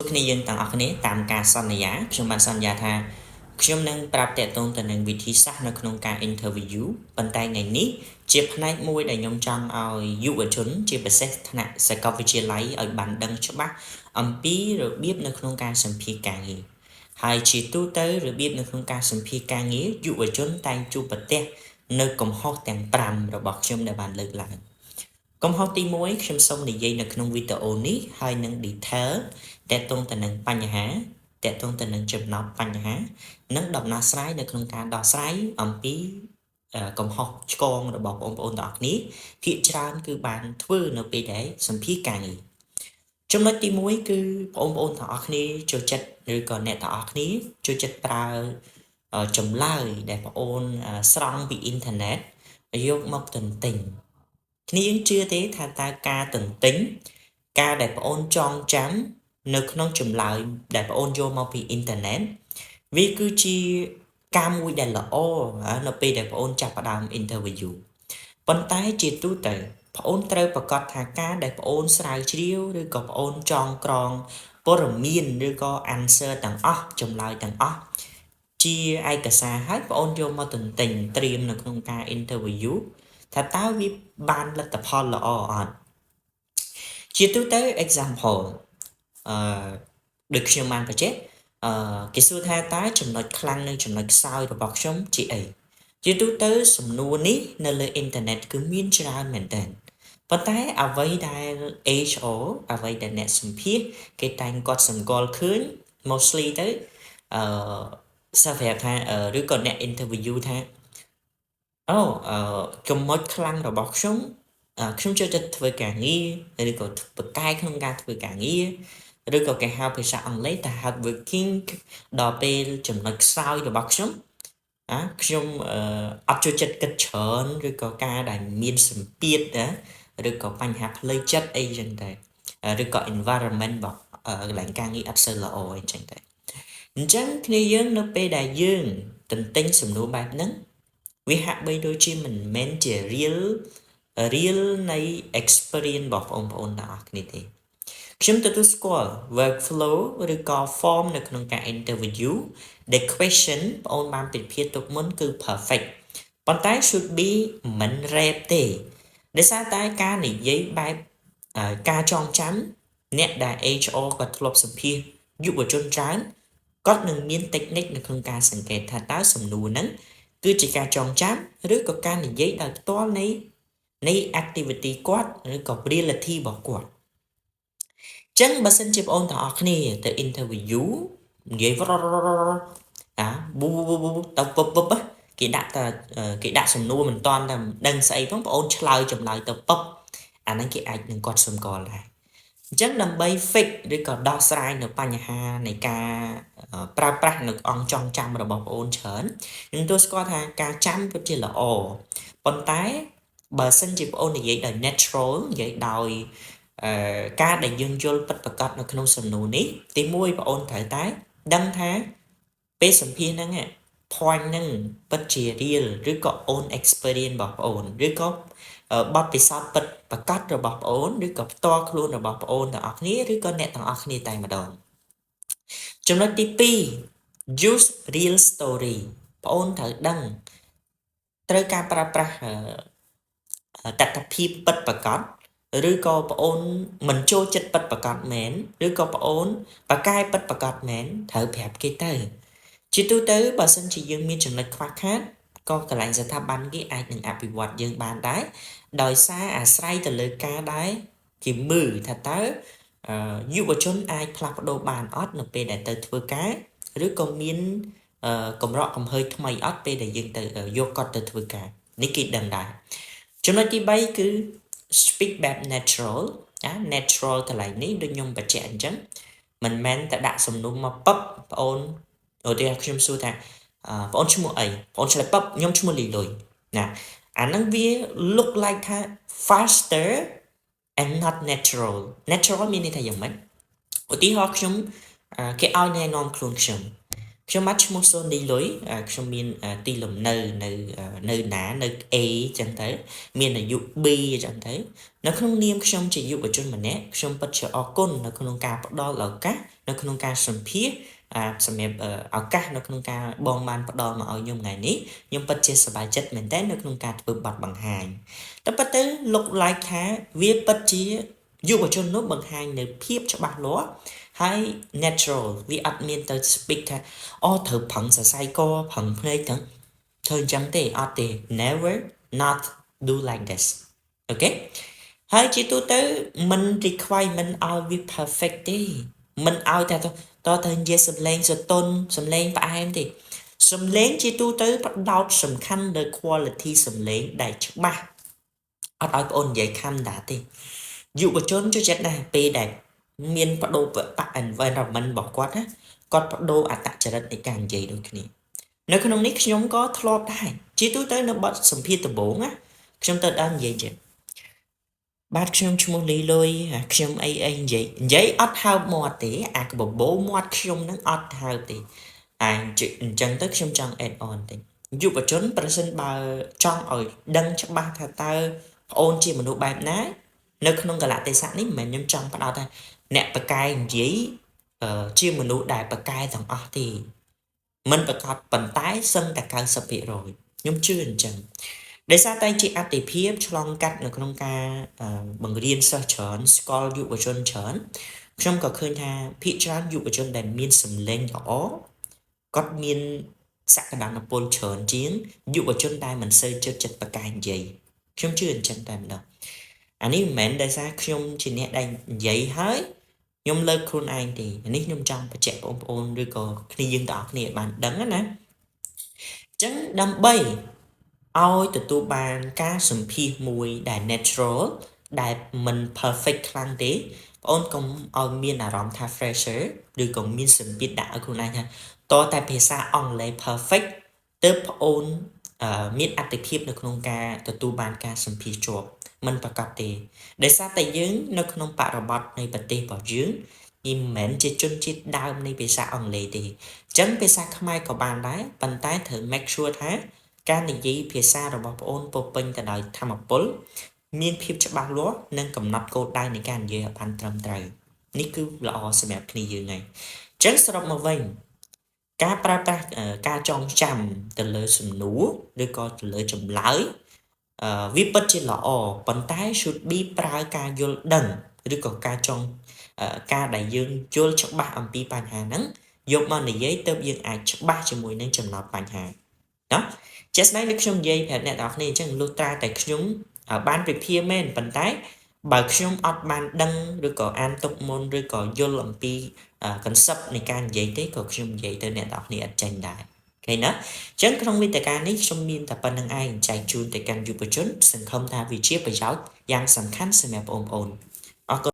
គ្នាយើងទាំងអស់គ្នាតាមការសន្យាខ្ញុំបានសន្យាថាខ្ញុំនឹងប្រាប់តកតងទៅនឹងវិធីសាស្ត្រនៅក្នុងការ interview ប៉ុន្តែថ្ងៃនេះជាផ្នែកមួយដែលខ្ញុំចង់ឲ្យយុវជនជាពិសេសថ្នាក់សាកលវិទ្យាល័យឲ្យបានដឹងច្បាស់អំពីរបៀបនៅក្នុងការសម្ភាសការងារហើយជាទូទៅរបៀបនៅក្នុងការសម្ភាសការងារយុវជនតែងជួបប្រទះនៅកំហុសទាំង5របស់ខ្ញុំដែលបានលើកឡើងកំហុសទី1ខ្ញុំសូមនិយាយនៅក្នុងវីដេអូនេះហើយនឹង detail តកតងទៅនឹងបញ្ហាតកតងទៅនឹងចំណោទបញ្ហានិងដំណោះស្រាយនៅក្នុងការដោះស្រាយអំពីកំហុសឆ្គងរបស់បងប្អូនទាំងអស់គ្នាភាគច្រើនគឺបានធ្វើនៅពេលដែលសម្ភាសការងារចំណុចទី1គឺបងប្អូនទាំងអស់គ្នាចូលចិត្តឬក៏អ្នកទាំងអស់គ្នាចូលចិត្តប្រើចម្លើយដែលបងអូនស្រង់ពីអ៊ីនធឺណិតយកមកទន្ទិញគ្នាយើងជឿទេថាតើការទន្ទិញការដែលបងអូនចងចាំនៅក្នុងចម្លើយដែលបងអូនយកមកពីអ៊ីនធឺណិតវាគឺជាការមួយដែលល្អនៅពេលដែលបងអូនចាប់ផ្ដើម interview ប៉ុន្តែជាទូទៅបងអូនត្រូវប្រកាសថាការដែលបងអូនស្រាវជ្រាវឬក៏បងអូនចងក្រងព័ត៌មានឬក៏ answer ទាំងអស់ចម្លើយទាំងអស់ជាឯកសារហើយបងអូនយកមកទន្ទិញត្រៀមនៅក្នុងការ interview ថាតើវាបានលទ្ធផលល្អអត់ជាទូទៅ example អឺដូចខ្ញុំបានបញ្ជាក់អឺគេសួរថាតើចំណុចខ្លាំងនិងចំណុចខ្សោយរបស់ខ្ញុំជាអីជាទូទៅសំណួរនេះនៅលើអ៊ីនធឺណិតគឺមានច្រើនមែនទែនប៉ុន្តែអ្វីដែល HR អ្វីដែលអ្នកសម្ភាសគេតែងគាត់សម្គាល់ឃើញ mostly ទៅអឺសិស្សប្រាប់ថាឬក៏អ្នក interview ថាអូអឺចំណុចខ្លាំងរបស់ខ្ញុំខ្ញុំចូលចិត្តធ្វើការងារឬក៏ពូកែក្នុងការធ្វើការងារឬក៏គេហៅភាសាអង់គ្លេសថា hard working ដល់ពេលចំណុចខ្សោយរបស់ខ្ញុំអាខ្ញុំអត់ចូលចិត្តគិតច្រើនឬក៏ការដែលមានសម្ពាធណាឬក៏បញ្ហាផ្លូវចិត្តអីចឹងទៅឬក៏ environment របស់កន្លែងការងារអត់សូវល្អអីចឹងទៅអញ្ចឹងគ្នាយើងនៅពេលដែលយើងទន្ទិញសំណួរបែបហ្នឹងវាហាក់បីដូចជាមិនមែនជា real នៃ experience របស់បងប្អូនទាំងអស់គ្នាទេខ្ញុំទទួលស្គាល់ workflow ឬក៏ form នៅក្នុងការ interview the question បងអូនបានពិភាក្សាទុកមុនគឺ perfect ប៉ុន្តែ should be មិន rap ទេដោយសារតែការនិយាយបែបការចងចាំអ្នកដែល HR គាត់ធ្លាប់សម្ភាសយុវជនច្រើនគាត់នឹងមាន technique នៅក្នុងការសង្កេតថាតើសំណួរហ្នឹងគឺជាការចងចាំឬក៏ការនិយាយដោយផ្ទាល់នៃ activity គាត់ឬក៏ reality របស់គាត់ចឹងបើសិនជាបងអូនទាំងអស់គ្នាទៅ interview និយាយអាប៊ូប៊ូប៊ូទៅពឹបពឹបគេដាក់តែគេដាក់សំណួរមិនតាន់តែដឹងស្អីផងបងអូនឆ្លើយចម្លើយទៅពឹបអាហ្នឹងគេអាចនឹងគាត់សម្គាល់ដែរអញ្ចឹងដើម្បី fix ឬក៏ដោះស្រាយនៅបញ្ហានៃការប្រើប្រាស់នៅអង្គចងចាំរបស់បងអូនច្រើនខ្ញុំទទួលស្គាល់ថាការចាំពិតជាល្អប៉ុន្តែបើសិនជាបងអូននិយាយដោយ natural និយាយដោយអឺការដែលយើងយល់ពិតប្រាកដនៅក្នុងសំណួរនេះទី1បងអូនត្រូវតែដឹងថាពេលសម្ភាសហ្នឹង point ហ្នឹងពិតជា real ឬក៏ own experience របស់បងអូនឬក៏បទពិសោធន៍ពិតប្រាកដរបស់បងអូនឬក៏ផ្ទាល់ខ្លួនរបស់បងអូនទាំងអស់គ្នាឬក៏អ្នកទាំងអស់គ្នាតែម្ដងចំណុចទី2 use real story បងអូនត្រូវដឹងត្រូវការប្រើប្រាស់តថភាពពិតប្រាកដឬក៏ប្អូនមិនចូលចិត្តពិតប្រាកដមែនឬក៏ប្អូនបកកែពិតប្រាកដមែនត្រូវប្រាប់គេទៅជាទូទៅបើសិនជាយើងមានចំណុចខ្វះខាតក៏កន្លែងស្ថាប័នគេអាចនឹងអភិវឌ្ឍយើងបានដែរដោយសារអាស្រ័យទៅលើការដែរគេមើលថាតើយុវជនអាចផ្លាស់ប្ដូរបានអត់នៅពេលដែលទៅធ្វើការឬក៏មានកម្រក់កំហើញថ្មីអត់ពេលដែលយើងទៅយកគាត់ទៅធ្វើការនេះគេដឹងដែរចំណុចទី3គឺ speak បែប natural ណា natural កន្លែងនេះដូចខ្ញុំបញ្ជាក់អញ្ចឹងមិនមែនតែដាក់សំណួរមកពឹបបងអូនឧទាហរណ៍ខ្ញុំសួរថាបងអូនឈ្មោះអីបងអូនឆ្លើយពឹបខ្ញុំឈ្មោះលីលុយណាអាហ្នឹងវា look like ថា faster and not natural. Natural មានន័យថាយ៉ាងម៉េចឧទាហរណ៍ខ្ញុំគេឲ្យណែនាំខ្លួនខ្ញុំ ខ្ញុំបាទឈ្មោះសូនីលុយខ្ញុំមានទីលំនៅនៅនៅណានៅ A ចឹងទៅមានអាយុ B ចឹងទៅនៅក្នុងនាមខ្ញុំជាយុវជនម្នាក់ខ្ញុំពិតជាអរគុណនៅក្នុងការផ្ដល់ឱកាសនៅក្នុងការសម្ភាសសម្រាប់ឱកាសនៅក្នុងការបងបានផ្ដល់មកឲ្យខ្ញុំថ្ងៃនេះខ្ញុំពិតជាសប្បាយចិត្តមែនទែននៅក្នុងការធ្វើបទបង្ហាញតែពិតទៅលោក like ថាវាពិតជាយុវជននោះបង្ហាញនៅភាពច្បាស់លាស់ហើយ natural វាអត់មានទៅ speak ថាអូត្រូវប្រឹងសរសៃកប្រឹងភ្នែកទាំងធ្វើអញ្ចឹងទេអត់ទេ Never not do like this. Okay ហើយជាទូទៅមិន requirement ឲ្យវា perfect ទេមិនឲ្យតែតតទៅនិយាយសំឡេងសតុនសំឡេងផ្អែមទេសំឡេងជាទូទៅផ្ដោតសំខាន់លើ quality សំឡេងដែលច្បាស់អត់ឲ្យបងអូននិយាយខំតាទេយុវជនចូលចិត្តដែរពេលដែលមានបដូរប environment របស់គាត់ណាគាត់បដូរអត្តចរិតនៃការនិយាយដូចគ្នានៅក្នុងនេះខ្ញុំក៏ធ្លាប់ដែរជាទូទៅនៅបទសម្ភាសដំបូងណាខ្ញុំទៅដល់និយាយចឹងបាទខ្ញុំឈ្មោះលីលុយខ្ញុំអីអីនិយាយនិយាយអត់ហើបមាត់ទេអាកបបោមាត់ខ្ញុំនឹងអត់ហើបទេអាអញ្ចឹងទៅខ្ញុំចង់ add on តិចយុវជនប្រសិនបើចង់ឲ្យដឹងច្បាស់ថាតើប្អូនជាមនុស្សបែបណានៅក្នុងកលៈទេសៈនេះមិនមែនខ្ញុំចង់ផ្ដោតថាអ្នកបកែនិយាយជាមនុស្សដែលបកែទាំងអស់ទេមិនប្រកាសប៉ុន្តែសឹងតែ90%ខ្ញុំជឿអញ្ចឹងដោយសារតែជាអតិភិបឆ្លងកាត់នៅក្នុងការបង្រៀនសិស្សច្រើនស្គាល់យុវជនច្រើនខ្ញុំក៏ឃើញថាភាគច្រើនយុវជនដែលមានសម្លេងល្អគាត់មានសក្តានុពលច្រើនជាងយុវជនដែលមិនសូវចិត្តចិត្តប្រកែកនិយាយខ្ញុំជឿអញ្ចឹងតែម្ដងអានេះមិនមែនដោយសារខ្ញុំជាអ្នកដែលនិយាយហើយខ្ញុំលើកខ្លួនឯងទេនេះខ្ញុំចង់បញ្ជាក់បងប្អូនឬក៏គ្នាយើងទាំងអស់គ្នាឲ្យបានដឹងណាអញ្ចឹងដើម្បីឲ្យទទួលបានការសម្ភាសមួយដែល natural ដែលមិន perfect ខ្លាំងទេបងអូនកុំឲ្យមានអារម្មណ៍ថា pressure ឬក៏មានសម្ពាធដាក់ឲ្យខ្លួនឯងថាតតែភាសាអង់គ្លេស perfect ទើបប្អូនមានអតិភិបនៅក្នុងការទទួលបានការសម្ភាសជាប់មិនប្រកាសទេដោយសារតែយើងនៅក្នុងបរិបទនៃប្រទេសរបស់យើងនេះមិនមែនជាជនជាតិដើមនៃភាសាអង់គ្លេសទេអញ្ចឹងភាសាខ្មែរក៏បានដែរប៉ុន្តែត្រូវ make sure ថាការនិយាយភាសារបស់ប្អូនពោពេញទៅដោយធម៌ពលមានភាពច្បាស់លាស់និងកំណត់គោលដៅនៃការនិយាយឲ្យបានត្រឹមត្រូវនេះគឺល្អសម្រាប់គ្នាយើងហើយអញ្ចឹងសរុបមកវិញការប្រើប្រាស់ការចងចាំទៅលើសំណួរឬក៏ទៅលើចម្លើយវាពិតជាល្អប៉ុន្តែ should be ប្រើការយល់ដឹងឬក៏ការចងការដែលយើងយល់ច្បាស់អំពីបញ្ហាហ្នឹងយកមកនិយាយទៅយើងអាចច្បាស់ជាមួយនឹងចំណោទបញ្ហាណាជាក់ស្ដែងដូចខ្ញុំនិយាយប្រាប់អ្នកទាំងអស់គ្នាអញ្ចឹងលុះត្រាតែខ្ញុំបានពិភាមែនប៉ុន្តែបើខ្ញុំអត់បានដឹងឬក៏អានទុកមុនឬក៏យល់អំពី concept នៃការនិយាយទេក៏ខ្ញុំនិយាយទៅអ្នកទាំងអស់គ្នាអត់ចេញដែរឃើញណាអញ្ចឹងក្នុងវិទ្យាការនេះខ្ញុំមានតែប៉ុណ្្នឹងឯងចែកជូនទៅកាន់យុវជនសង្ឃឹមថាវាជាប្រយោជន៍យ៉ាងសំខាន់សម្រាប់បងប្អូនអរគុណ។